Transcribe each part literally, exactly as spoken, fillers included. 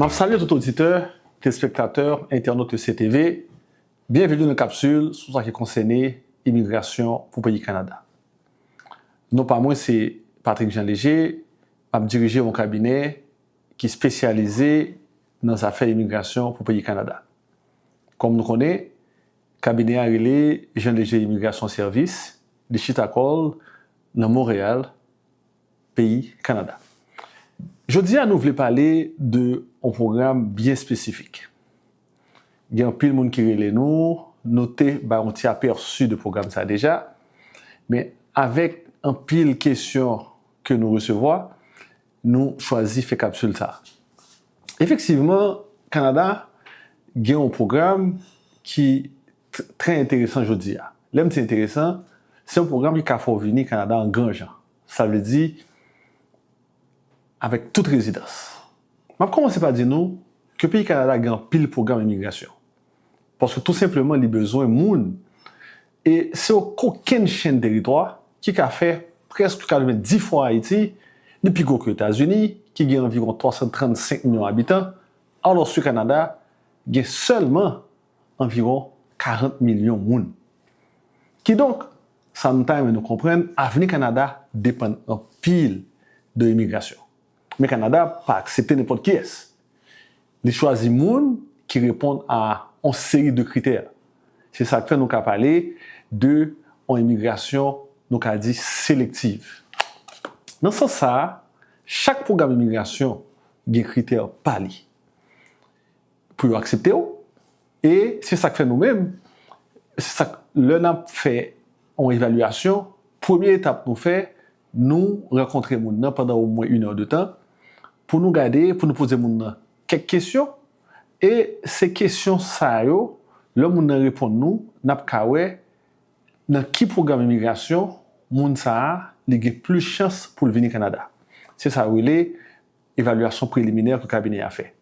M ap salye tout oditè, telespektatè, entènot E C T V. Byenveni nan kapsil sou sa ki konsène imigrasyon pou peyi Kanada. Non pa mwen se Patrick Jean Léger, m ap dirije yon kabinè ki espesyalize nan zafè imigrasyon pou peyi Kanada. Kòm nou konnen, kabinè a rele Jean Léger Immigration Service, li chita kò l nan Monreyal, peyi Kanada. Jodi a, nou vle pale de yon pwogram byen espesifik. Gen anpil moun ki rele nou, nou te bay yon ti apèsi de pwogram sa deja, men avèk anpil kesyon ke nou resevwa, nou chwazi fè kapsil sa. Efektivman, Kanada gen yon pwogram ki t- trè enteresan jodi a. Lè m di enteresan, se yon pwogram ki ka fè w vini Kanada an gran jan. Sa vle di, avèk tout rezidans. M ap kòmanse pa di nou ke peyi Kanada gen anpil pwogram imigrasyon. Paske tou senpleman, li bezwen moun. E se yon kokenn chenn teritwa ki ka fè prèske katrevenndis fwa Ayiti, li pi gwo ke Etazini, ki gen anviwon twa san trannsenk milyon abitan, alòske Kanada gen sèlman anviwon karant milyon moun. Kidonk, sa nou ta renmen nou konprann, avni Kanada depann anpil de imigrasyon. Men Kanada pa aksepte nenpòt kiyès. Li chwazi moun ki reponn a yon seri de kritè. Se sa k fè nou ka pale de yon imigrasyon, nou ka di, selektiv. Nan sans sa a, chak pwogram imigrasyon gen kritè pa li pou yo aksepte w. E se sa k fè nou menm, se sa k, lè n ap fè yon evalyasyon, premye etap nou fè, nou rankontre moun nan pandan omwen inè de tan pou nou gade, pou nou poze moun nan kèk kesyon. E se kesyon sa yo, lè moun nan reponn nou, n ap ka wè nan ki pwogram imigrasyon moun sa a li gen plis chans pou l vini Kanada. Se sa yo rele evalyasyon preliminè ke kabinè a fè.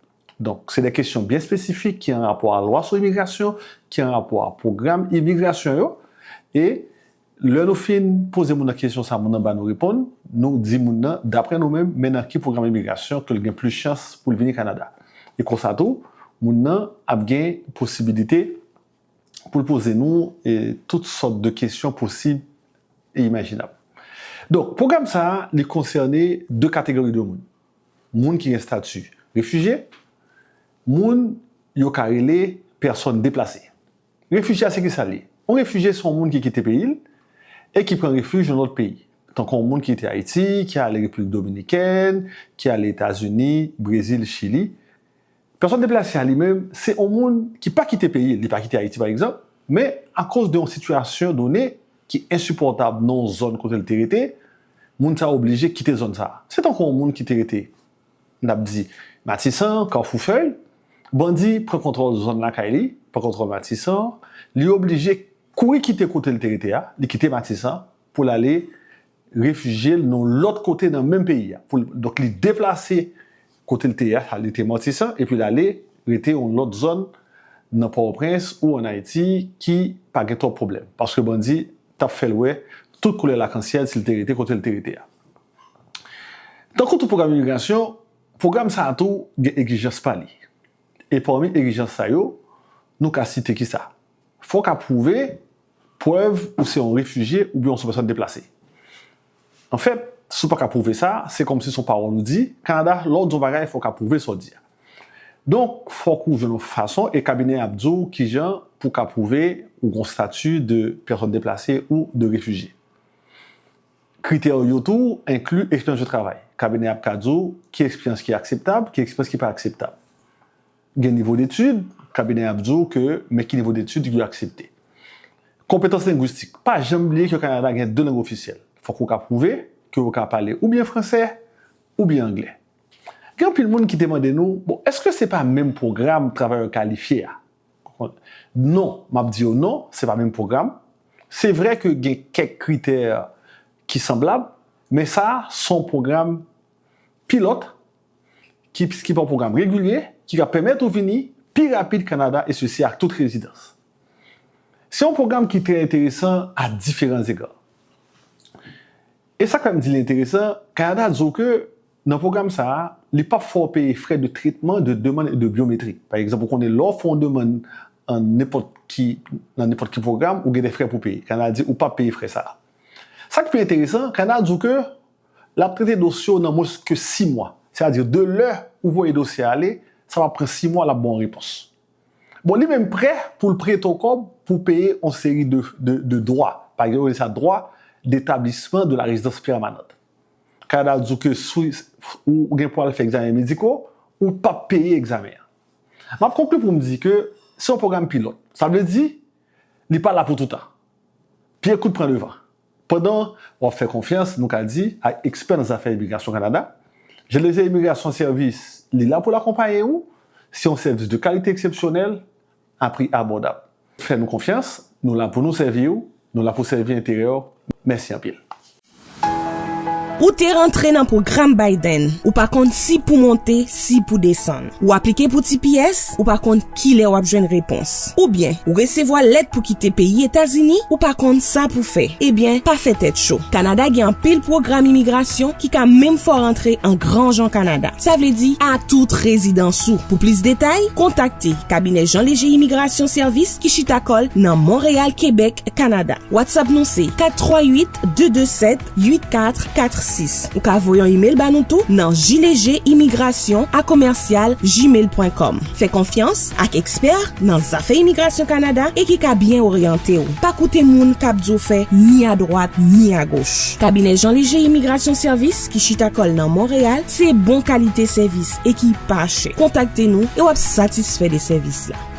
Donk, se de kesyon byen espesifik ki an rapò a lwa sou imigrasyon, ki an rapò a pwogram imigrasyon yo. E lè nou fin poze moun nan kesyon sa, moun nan ba nou reponn, nou di moun nan, daprè nou menm, men nan ki pwogram imigrasyon ke l gen plis chans pou l vini Kanada. E konsa tou, moun nan ap gen posibilite pou l poze nou e tout sòt de kesyon posib e imajinab. Donk, pwogram sa a, li konsène de kategori de moun. Moun ki gen estati refijye, moun yo ka rele pèsòn deplase. Refijye a se ki sa l ye? Yon refijye se yon moun ki kite peyi l e ki pran refij nan lòt peyi. Tankou yon moun ki kite Ayiti, ki ale Repiblik Dominikèn, ki ale Etazini, Brezil, Chili. Pèsòn deplase a li menm, se yon moun ki pa kite peyi l, li pa kite Ayiti pa egzanp, men akoz de yon sitiyasyon done ki ensipòtab nan yon zòn kote l te rete, moun sa a oblije kite zòn sa a. Se tankou yon moun ki te rete, n ap di, Matisan, Kafou Fèy, bandi pran kontwòl zòn lakay li, pran kontwòl Matisan, li oblije kouri kite kote l te rete a, li kite Matisan pou l ale refijye l nan lòt kote nan menm peyi a. Pou l, donk, li deplase kote l te ye a, li te Matisan, epi l ale rete yon lòt zòn nan Pòtoprens ou ann Ayiti ki pa gen twòp pwoblèm. Paske bandi t ap fè l wè tout koulè lakansyèl si l te rete kote l te rete a. Tankou tout pwogram imigrasyon, pwogram sa a tou gen egzijans pa li. E pami egzijans sa yo, nou ka site kisa? Fò w ka pwouve prèv ou se yon refijye oubyen ou se yon pèsòn deplase. Anfèt, si w pa ka pwouve sa, se kòmsi se yon pawòl ou di. Kanada, lè w di yon bagay, fò w ka pwouve sa w di a. Donk, fòk ou jwenn yon fason, e kabinè a ap di w kijan pou w ka pwouve ou gen yon estati de pèsòn deplase ou de refijye. Kritè yo tou enkli eksperyans de travay. Kabinè a ap ka di w ki eksperyans ki akseptab, ki eksperyans ki pa akseptab. Gen nivo detid, kabinè a ap di w ke men ki nivo detid yo aksepte. Konpetans lengwistik. Pa janm bliye ke Kanada gen de lang ofisyèl. Fòk ou ka pwouve ke ou ka pale oubyen fransè, oubyen anglè. Gen anpil moun ki te mande nou, bon, èske se pa menm pwogram travayè kalifye a? Non, m ap di yo non, se pa menm pwogram. Se vre ke gen kèk kritè ki sanblab, men sa a se yon pwogram pilòt ki, ki pa yon pwogram regilye, ki ka pèmèt ou vini pi rapid Kanada, e sesi ak tout rezidans. Se yon pwogram ki trè enteresan a diferan zega. E sa k fè m di l enteresan, Kanada di w ke nan pwogram sa a, Li p ap fè w peye frè de tretman de demann e de byometri. Pa egzanp, ou konnen lè w fè yon demann an nenpòt ki, nan nenpòt ki pwogram, ou gen de frè pou peye. Kanada di ou p ap peye frè sa a. Sa ki pi enteresan, Kanada di w ke l ap trete dosye w nan mwens ke sis mwa. Sètadi, de lè ou voye dosye a ale, sa va pran sis mwa, l ap ba w yon repons. Bon, li menm prè pou l prete w kòb pou w peye yon seri de, de, de dwa. Pa egzanp, yo rele sa dwa d'établissement de la résidence permanente. Kanada di w ke si ou gen pou al fè egzamen mediko, ou p ap peye egzamen an. M ap konkli pou m di ke se yon pwogram pilòt. Sa vle di, li pa la pou toutan. Pye kout pran devan. Pandan w ap fè konfyans, nou ka di, ak ekspè nan zafè imigrasyon Kanada, G L G Imigrasyon Sèvis, li la pou l akonpaye w. Se yon sèvis de kalite eksepsyonèl, a pri abòdab. Fè nou konfyans, nou la pou nou sèvi w, nou la pou sèvi enterè w. Mèsi anpil. Ou te rantre nan pwogram Biden, ou pa konn si pou monte, si pou desann. Ou aplike pou T P S, ou pa konn kilè w ap jwenn repons. Oubyen, ou resevwa lèt pou kite peyi Etazini, ou pa konn sa pou fè. Ebyen, pa fè tèt cho. Kanada gen anpil pwogram imigrasyon ki ka menm fè w rantre an gran jan Kanada. Sa vle di, a tout rezidans ou. Pou plis detay, kontakte Kabinè Jean Léger Imigrasyon Sèvis ki chita kò l nan Monreyal, Kebèk, Kanada. WhatsApp nou se kat twa uit, de de sèt, uit kat kat sis. Ou ka voye yon imèl ba nou tou nan jlegerimigrasyon a commercial gmail point com. Fè konfyans ak ekspè nan zafè imigrasyon Kanada e ki ka byen oryante w. Pa koute moun k ap di w fè ni adwat ni agoch. Kabinè Jean Léger Imigrasyon Sèvis ki chita kò l nan Monreyal, se bon kalite sèvis e ki pa chè. Kontakte nou e w ap satisfè de sèvis la.